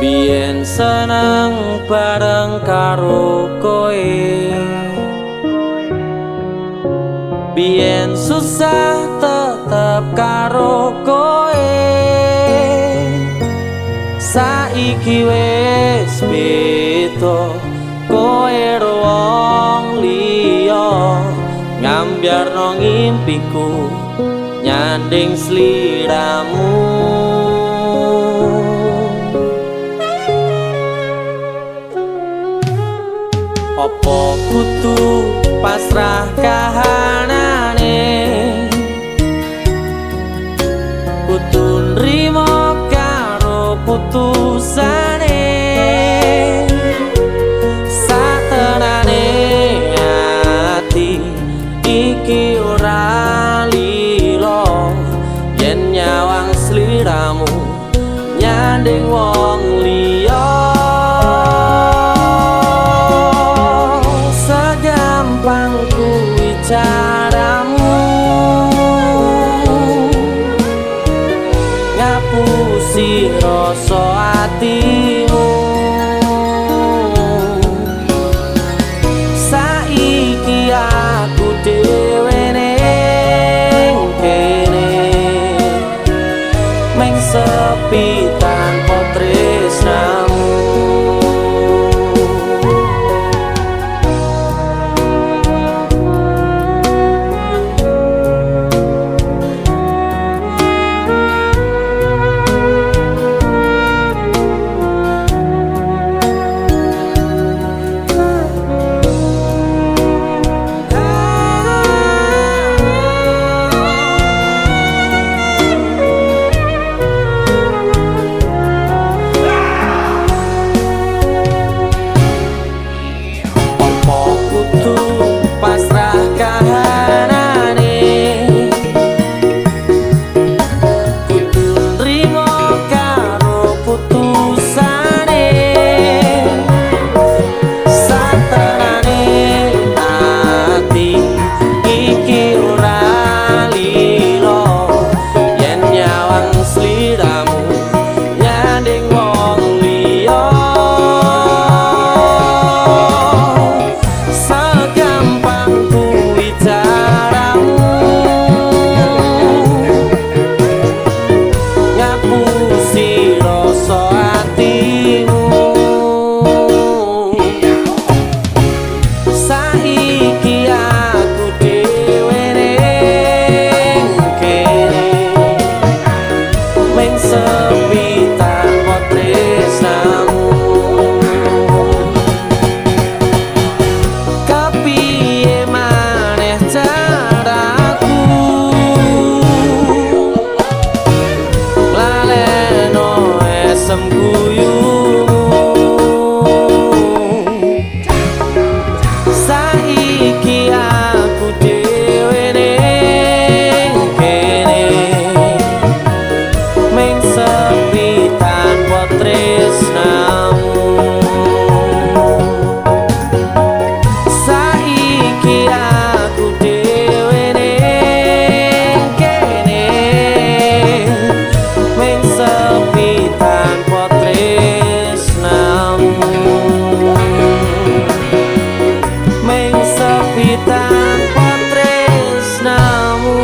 Biyen seneng bareng karo kowe, biyen susah tetep karo kowe. Saiki wis beda, kowe wong liya, ngambyarno ngimpiku nyanding sliramu. Apa kudu pasrah kahanane, kudu nrimo karo putusane. Satenane ati iki ora lilo, yen nyawang sliramu nyanding wong liya. Segampang kuwi caramu ngapusi rasa atimu. Saiki aku dhewe ning kene, mung sepi tanpa tresnamu. Pasrah kahanane, kudu nrimo karo putusane. Satenane ati iki ora lilo, yen nyawang sliramu nyanding wong liya. Segampang kuwi caramu ngapusi rasa atimu. Saiki aku dhewe ning kene, mung sepi tanpa tresnamu. Kepiye maneh caraku laleno esem guyumu. Saiki aku dhewe ning kene, mung sepi tanpa tresnamu. Saiki aku dhewe ning kene, mung sepi tanpa tresnamu. Mung sepi tanpa tresnamu.